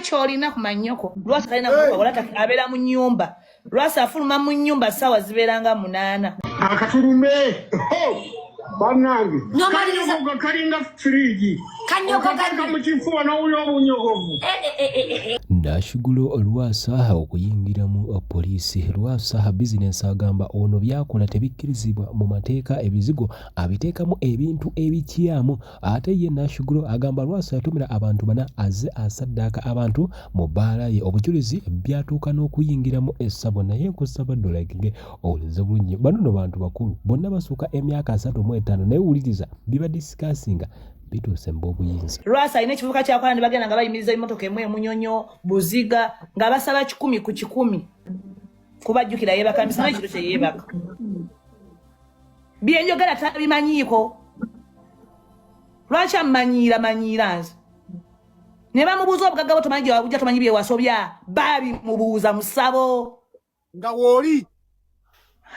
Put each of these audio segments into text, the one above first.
Kyolina ku mannyoko. Lwasa talina kuba wala abeera mu nnyumba. Lwasa afuluma mu nnyumba ssaawa zibeera nga 8. Akatulume bannange Nomaliriza. kanyogoga kalinga firiigi Kanyogoga okateeka mu kifuba n'owulira obunyogovu. Nashigulo Lwasa okuyingira mu poliisi. Lwasa bizinensi agamba ono by'akola tebikkirizibwa mu mateeka, ebizigo abiteekamu ebintu ebikyamu. Ate ye Nashigulo agamba Lwasa yatumira abantu bana azze asaddaaka abantu mu bbaala ye. Obujulizi byatuuka n'okuyingiramu essabo naye nkusaba dolaginge owulirize bulungi. Bano nno bantu bakulu bonna basuuka emyaka 35 naye wuliriza biba disikasinga bituuse mu b'obuyinza. Lwasa alina ekivubuka kyakola ne bagenda nga bayimiriza emmotoka emu emunyonyo buziga nga basaba 100 ku 100 kubajjukira yeebaka misana ekiro kye yeebaka. Bye njogera tabimanyiiko. Lwaki ammanyiira manyiira nze? Ne bamubuuza obugagga bwo tomanyi gye wabujja tomanyi bye wasobya babimubuuza musabo. Nga wooli.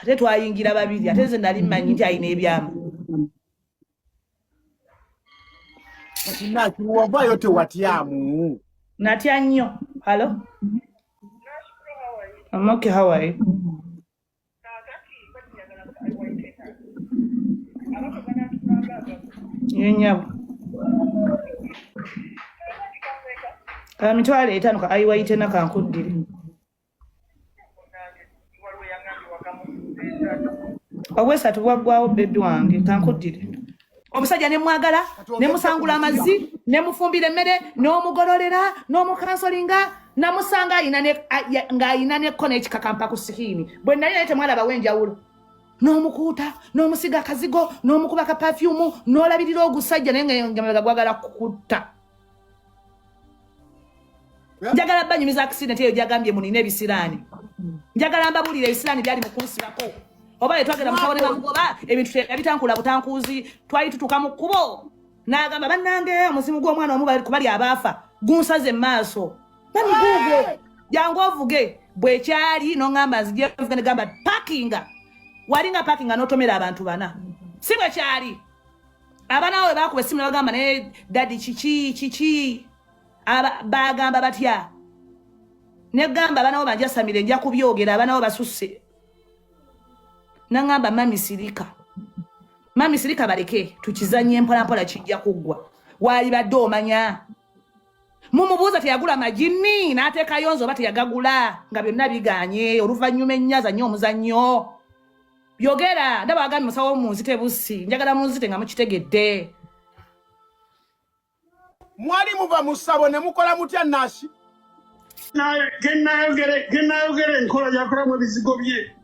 Ate twayingira babiri ate nze nali mmanyi nti alina ebyama. Kati Naki wavaayo tewatyamu? Natya nnyo. Hello? I'm okay, how are you? Ye nnyabo. Ka 50,000 ka ayiwayitena kankuddire. Obwesatu bwaggwawo bebi wange kankuddire. Omusajja ne mwagala ne musangula amazzi ne mufumbira emmere n'omugololera n'omukansolinga namusanga ng'ayina nekko n'ekikakampa ku sikiini bwe nali naye temwalabawo enjawulo n'omukuuta n'omusiga akazigo n'omukuba ka pafyumu n'olabirira ogusajja naye nga gwagala kukutta. Njagala banyumiza accident eyo gyagambye munina ebisiraani. Njagala mbabuulire ebisiraani byali mu kunsibako. Oba yetwagenda musawo ne bamugoba ebintu tebitankula butankuuzi twali tutuuka mu kkubo n'agamba bannange omuzimu gw'omwana omu kubali abaafa gunsaze mu maaso mami guugwo jangu ovuge bwekyali n'oŋŋamba nzije nvuge ne gamba pakinga wali nga pakinga n'otomera abantu bana si bwe kyali. Abaana bwe baakuba essimu ne bagamba naye dadi kiki kiki bagamba batya ne gamba abaana bo banjasamire nja kubyogera abaana bo basusse naŋŋamba mami sirika mami sirika baleke tukizanye mpolampola kijja kuggwa waalibadde omanya mumubuuza teyagula majinni n'ateekayo nze oba teyagagula nga byonna biganye oluvannyuma ennyaza nnyo omuzannyo yogera ndaba agambye musawo munzite bussi njagala munzite nga mukitegedde. Mwali muva mu ssabo ne mukola mutya Nashi? Gennayogera enkola gyakolamu ebizigo bye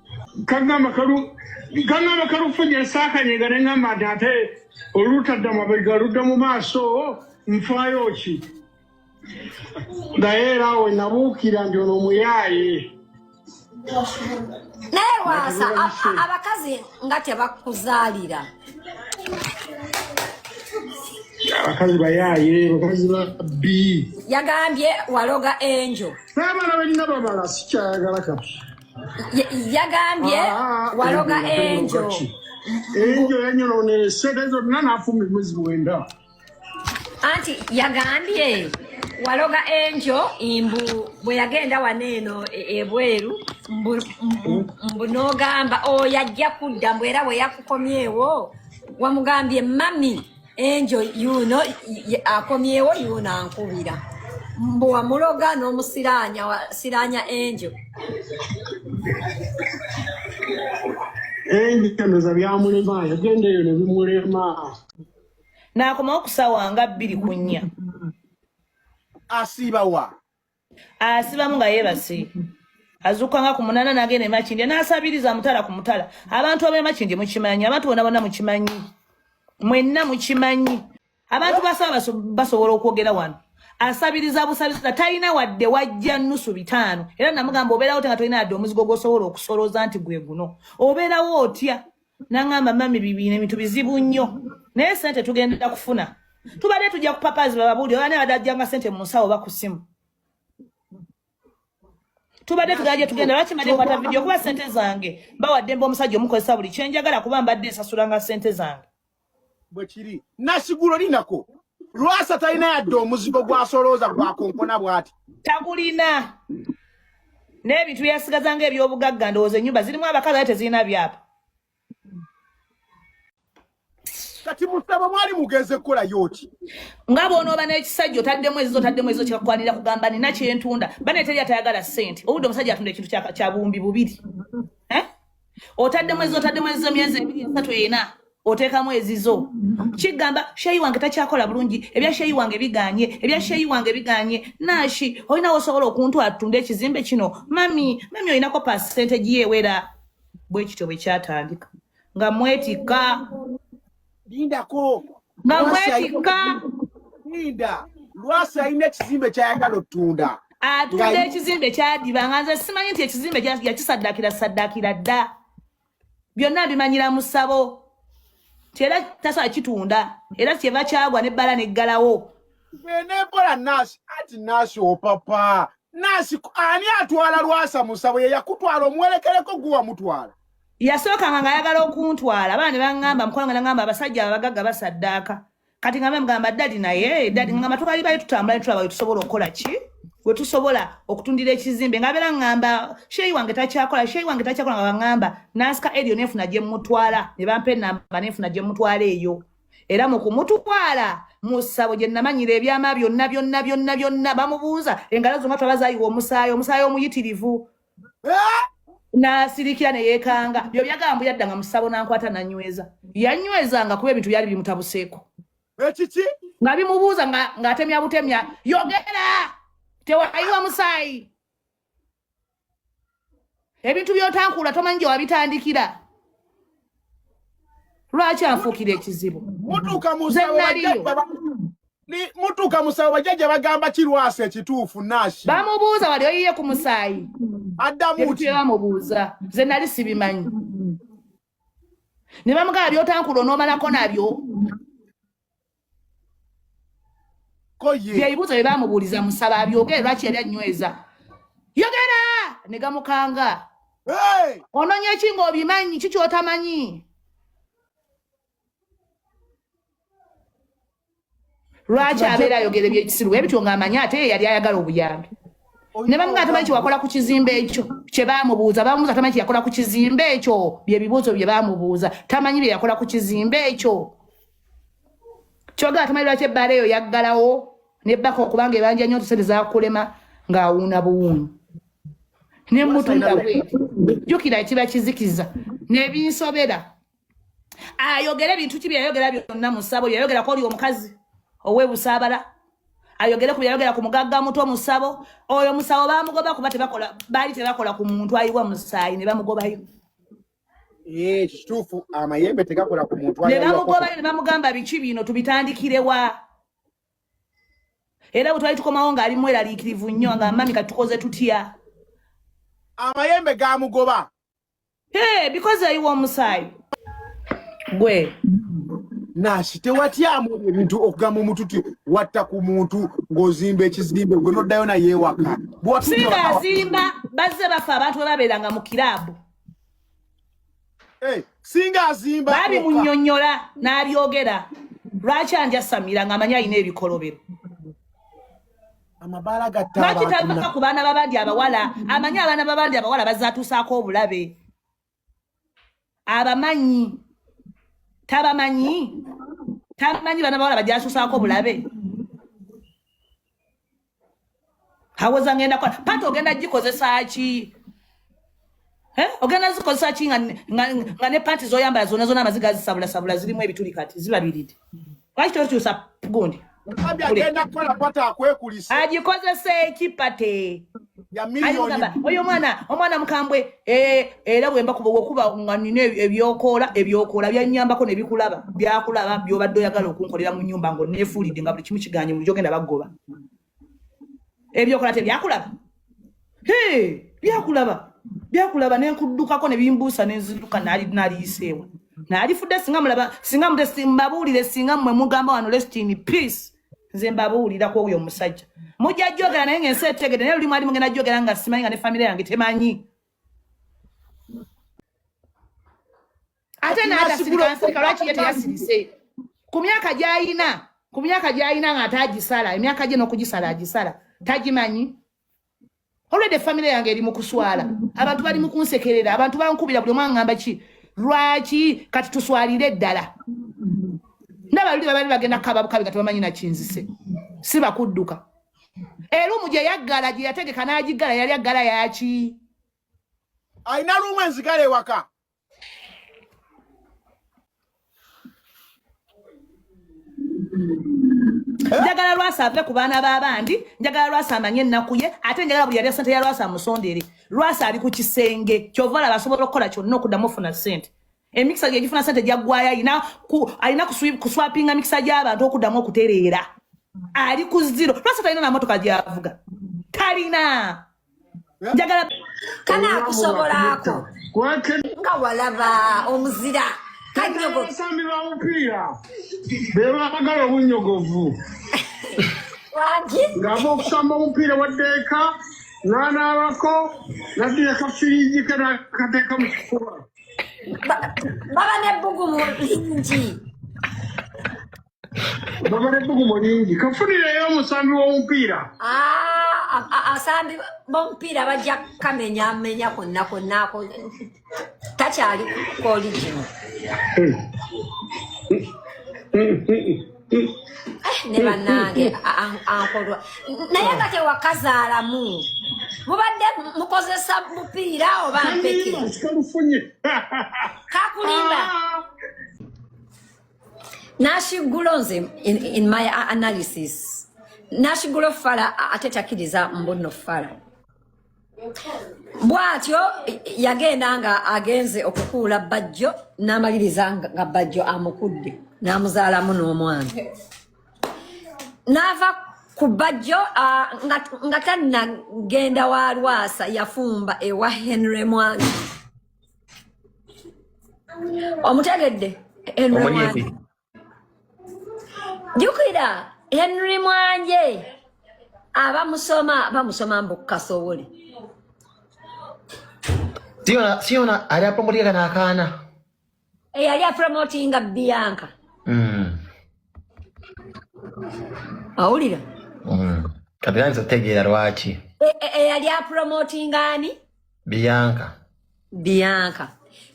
kagamba kalufunya esaakanyega ne ngamba nti ate olutadda mabega ludda mu maaso nfaayo ki? Naye era awo nabuukira nti ono omuyaaye. Naye Lwasa abakazi nga tebakuzaalira. Abakazi bayaaye, abakazi babbi. Yagambye waloga enjo. N'abaana balina babala sikyayagala kati. Yagambye waloga enjo. Enjo yanyonoona esente zonna n'afumba emyezi 9. Anti yagambye waloga enjo mbu bwe yagenda wano eno ebweru mbu n'ogamba oyo ajja kudda mbu era bwe yakukomyewo wamugambye mami enjo yuno akomyewo yuno ankubira mbu wamuloga n'omusiraanya wasiraanya enjo. Enjo ndoza byamulema yagenda eyo ne bimulema. N'akomawo ku ssaawa nga 2:04. Asiiba wa? Asibamu nga yeebase. Azuukuka nga ku 8 n'agenda e Makindye n'asabiriza mutala ku mutala. Abantu ab'e Makindye mukimanyi, abantu bonna bonna mukimanyi. Mwenna mukimanyi. Abantu basaba basobola okwogera wano. Asabiriza busabiriza talina wadde wajja nusu 5. Era namugamba obeerawo otya nga tolina wadde omuzigo gw'osobola okusolooza nti gwe guno. Obeerawo otya? Nangamba mami bibiina ebintu bizibu nnyo. Naye ssente tugenda kufuna. Tubadde tujja ku papazi bababuulire oba naye ajjanga ssente mu nsawo oba ku ssimu. Tubadde tugenda gye tugenda lwaki mbadde nkwata vidiyo kuba ssente zange mbawadde mba omusajja omukozesa buli kye njagala kuba mbadde nsasulanga ssente zange. Bwe kiri. Nasigulo linako. Lwasa talina yadde omuzigo gw'asolooza gwakonkona bw'ati. Tagulina. N'ebintu byasigaza ng'ebyobugagga, ndowooza ennyumba zirimu abakazi ate tezirina byapa. Kati musaba mwali mugenze kukolayo ki? Nga bw'onooba n'ekisajja otaddemu ezizo, otaddemu ezizo, kikakwanira kugamba nina kyentunda. Bane teri atayagala ssente. Obudde omusajja atunda ekintu kya 2000. Eh? Otaddemu ezizo, otaddemu ezizo, emyezi 2, 3, 4 oteekamu ezizo. Kigamba sheyi wange takyakola bulungi, ebya sheyi wange biganye, ebya sheyi wange biganye. Nashi olinawo osobola okuntwala tutunde ekizimbe kino? Mami, mami, olinako percentage yeewera. Bwe kityo bwe kyatandika, nga mwetikka. Lindako. Nga mwetikka. Linda. Lwasa alina ekizimbe kyayagala otunda. Atunda ekizimbe kyadiba, nga nze simanyi nti ekizimbe yakisaddaakira saddaakira dda. Byonna bimanyira mu ssabo nti era tasobola kitunda, era kyeva kyagwa nebbala neggalawo. Nempola Nasi, ati Nasi opapa. Nasi, ani atwala Lwasa mu ssabo? Ye yakutwala omuwerekereko, gwe wamutwala? Yasookanga ng'ayagala okuntwala, abaana ne baŋŋamba, mukwano nga naŋŋamba abasajja abagagga basaddaaka. Kati nga bamugamba daddy, naye daddy ngamba twali bali tutambula ne tulaba we tusobola okukola ki, we tusobola okutundira ekizimbe. Ng'abeera ŋŋamba sheyi wange takyakola, sheyi wange takyakola, nga baŋŋamba nansika eryo nenfuna gye mmutwala, ne bampa enamba nenfuna gye mmutwala eyo. Era mu kumutwala mu ssabo gye namanyira ebyama byonna byonna byonna byonna, bamubuuza engalo zonna twaba zaayiwa omusaayi, omusaayi omuyitirivu. N'asirikira ne yeekanga. Byo byagamba yadda nga mu ssabo n'ankwata nanyweza. Yanywezanga kuba ebintu byali bimutabuseeko. Ekiki? Nga bimubuuza ng'atemya butemya, yogera tewayiwa musaayi, ebintu by'otankuula tomanyi gye wabitandikira. Lwaki anfuukira ekizibu? Mutuuka mu Nze ssabo naliyo. Mutuuka mu ssabo bajjajja bagamba ki Lwasa ekituufu, Nashi? Bamubuuza wali oyiye ku musaayi? Addamu Ebintu ki? bye bamubuuza nze nali sibimanyi. Ne bamugamba by'otankula onoomalako nabyo. Ko ye. Byebibuuzo bye bamubuuliza musaba abyogere. Lwaki yali anyweza yogera ne gamukanga? Hey! Ononya ki ng'obimanyi? Ki ky'otamanyi? Lwaki abeera ayogera ebyekisiru ebityo ng'amanyi ate ye yali ayagala obuyambi? Ne bamugamba tamanyi kyewakola ku kizimbe ekyo. Kye baamubuuza, bamubuuza tamanyi kye yakola ku kizimbe ekyo. Bye bibuuzo bye baamubuuza, tamanyi bye yakola ku kizimbe ekyo. Kyogera tamanyi lwaki ebbaala eyo yaggalawo nebbaka, okubanga ebanja nnyo nti sente zakulema, ng'awuuna buwuunyi ne mutunda bweti. Jjukira ekiba kizikiza nebinsobera. Ayogere bintu ki byeyayogera byonna mu ssabo? Byeyayogera ko oli omukazi ow'ebusaabala, ayogere ku byeyayogera ku mugagga muto mu ssabo. Oyo musawo bamugoba kuba tebakola, baali tebakola ku muntu ayiwa musaayi, ne bamugobayo. Eh, kituufu, amayembe tegakola ku muntu Ne ayiwako. bamugobayo ne bamugamba biki bino, tubitandikirewa? Era bwe twali tukomawo ng'ali mweraliikirivu nnyo, nga mami kati tukoze tutya? Amayembe gamugoba. Hey, because ayiwa omusaayi gwe. Nasi, tewatyamu ebintu okugamba omuntu ti watta ku muntu ng'ozimba ekizimbe, gwe noddayo naye ewaka? Singa azimba, bazze bafa abantu bwe babeeranga mu kiraabu. Eh, singa azimba. Babimunnyonnyola n'abyogera. Lwaki anjasamira ng'amanyi alina ebikolobero? Amabaala gatta Lwaki abantu. tavaka ku baana babandi abawala? Amanyi abaana babandi abawala bazaatuusaako obulabe. Abamanyi tabamanyi, tamanyi baana bawala bajasuusaako obulabe. Awoza ngenda kola party, ogenda gikozesa ki? Eh? Ogenda zikozesa ki nga ne panti zoyambala zonna zonna amazi gazisabulasabula, zirimu ebituli, kati zibabiridde? Lwaki tokyusa gundi? Agambye agenda kukola party akwekulisa. Agikozesa eki party? Ya miliyoni. Alimugamba oyo omwana mukambwe, eh, era bwe mba kuba okuba nga nina ebyokoola, ebyokoola byannyambako ne bikulaba, byakulaba by'obadde oyagala okunkolera mu nnyumba ng'onneefuulidde, nga buli kimu kiganye, bulijjo ogenda baggoba. Ebyokola tebyakulaba? Hey, byakulaba, byakulaba nenkuddukako ne bimbuusa nenziruka. Naliyiseewa nalifudde. Singa mulaba, singa mute mbabuulire, singa mmwe mugamba wano rest in peace. Nze mbabuulirako oyo omusajja mujja jogera naye ng'ensi etegedde, naye luli mwali mugenda jogera nga simanyi, nga ne famire yange temanyi. Ate n'atasirika nsirika. Lwaki ye teyasirise ku myaka gy'ayina? Ku myaka gy'alina nga ate agisala, emyaka gye n'okugisala agisala, tagimanyi. Already family yange eri mu kuswala, abantu bali mu kunsekerera, abantu bankubira, buli omu aŋŋamba ki, lwaki kati tuswalire ddala. Ndaba luli babali bagenda kukaba bukabi nga tebamanyi nakinzise, si bakudduka. Erumu gye yaggala, gye yategeka n'agiggala, yali aggala yaki? Alina lumu enzigala ewaka. Njagala Lwasa ave ku baana b'abandi, njagala Lwasa amanye ennaku ye, ate njagala buli yalya sente ya Lwasa amusondere. Lwasa ali ku kisenge, kyova olaba asobola okukola kyonna okuddamu ofuna sente. Emikisa gye gifuna sente gyaggwayo, alina kuswapinga mikisa gy'abantu okuddamu okutereera. Ali ku zero. Lwasa talina na motoka gy'avuga, talina. Njagala Kanaakusobolaako nga walaba omuzira kanyogo. Abasambi ba mupiira be baagala obunyogovu. Wangi. Ng'ava okusamba omupiira wadde eka n'anaabako n'addira kafiriigi ke n'akateeka mu kifuba. Baba n'ebbugumu lingi. Baba n'ebbugumu lingi. Kafunireyo omusambi w'omupiira. Asambi b'omupiira bajja kamenyamenya konna konna, ako takyali ku origin. Ne bannange ankolwa naye nga tewakazaalamu, mubadde mukozesa mupiira oba mpeke? Kalufunye. Kakulimba. Nashigulo nze in my analysis, Nashigulo fala ate takiriza mbuno fala. Bw'atyo yagenda nga agenze okukuula Bajjo, n'amaliriza nga Bajjo amukudde n'amuzaalamu n'omwana. N'ava ku Bajjo nga tannagenda wa Lwasa, yafumba ewa Henry Mwangi. Omutegedde Henry Mwangi? Jjukira Henry Mwanje abamusoma bamusoma mbu Kasowole. Siona, siona ali apromotinga kana akaana. Eyali apromotinga Bianca. Awulira? Kati nayinza okutegeera lwaki. Eyali apromotinga ani? Bianca. Bianca.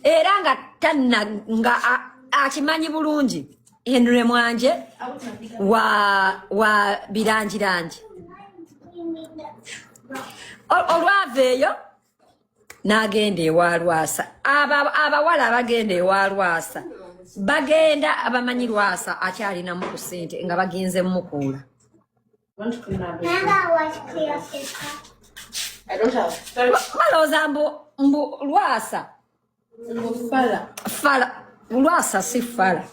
Era nga tanna nga akimanyi bulungi Henry Mwanje wa birangirangi. Olwava eyo n'agenda ewa Lwasa. Abawala abagenda ewa Lwasa bagenda abamanyi Lwasa akyalinamu ku ssente nga bagenze mukuula. Balowooza mbu Lwasa fala, Lwasa si fala.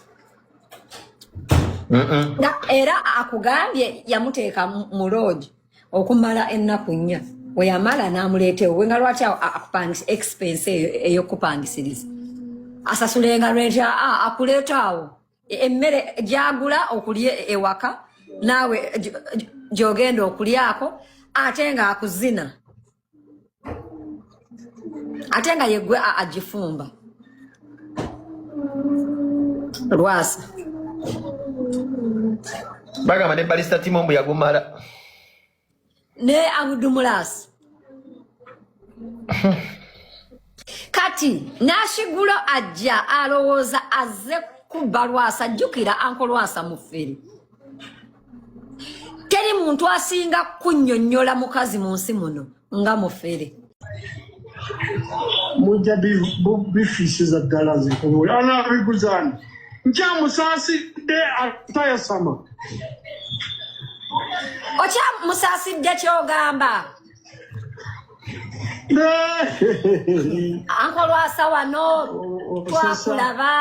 Era akugambye yamuteeka mu lodge okumala ennaku 4, we yamala n'amuleeta ewuwe. Nga lwaki akupangisa expense eyo ey'okupangisiriza, asasulenga rent, akuleeta awo emmere gyagula okulya ewaka naawe gy'ogenda okulyako, ate nga akuzina, ate nga yeggwe agifumba. Lwasa. Bagamba ne Balista Timo mbu yagumala. Ne Abudumulasi. Kati Nashigulo ajja alowooza azze kubba Lwasa. Jjukira Uncle Lwasa mufere. Teri muntu asinga kunnyonnyola mukazi mu nsi muno nga mufere. Mujja bifiisiza ddala zikubula anaabiguzaani nkyamusaasidde atayasama. Okyamusaasidde kyogamba? Uncle Lwasa wano twakulaba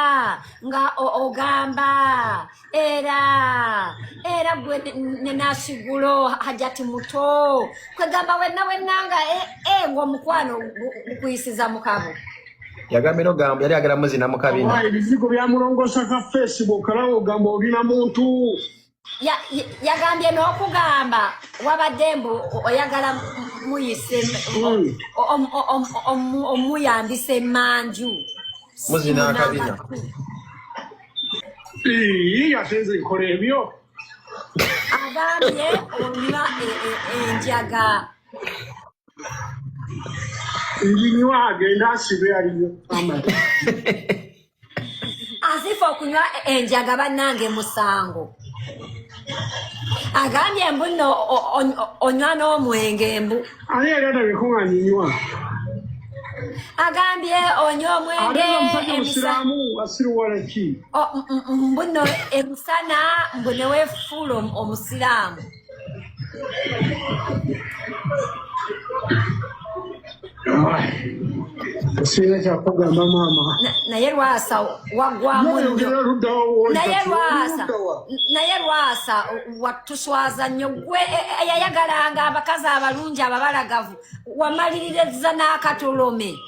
nga ogamba era gwe ne Nashigulo Hajati muto kwegamba wenna wenna nga ng'omukwano gukuyisiza mukabo. Yagambye nogamba yali agala muzina mu kabina. Ebizigo byamulongosa ka Facebook, alawo ogamba olina muntu. Yagambye n'okugamba wabadde mbu oyagala muyise omuyambisa emanju. Muzina akabina. Ate nze nkola ebyo. Agambye onywa enjaga. Nginywa agenda asibe aliyo amata. Asifa okunywa enjaga bannange musango. Agambye mbu nno onywa n'omwenge mbu. Ani yali alabye nga nyinywa? Agambye onywa omwenge Ate nga omusajja emisa musiraamu asiruwala ki? Mbu nno emisana mbu ne weefuula omusiraamu. Sirina kyakugamba maama. Naye Lwasa waggwamu nnyo. Naye Lwasa, naye Lwasa watuswaza nnyo gwe eyayagalanga abakazi abalungi ababalagavu wamaliriza n'akatolome.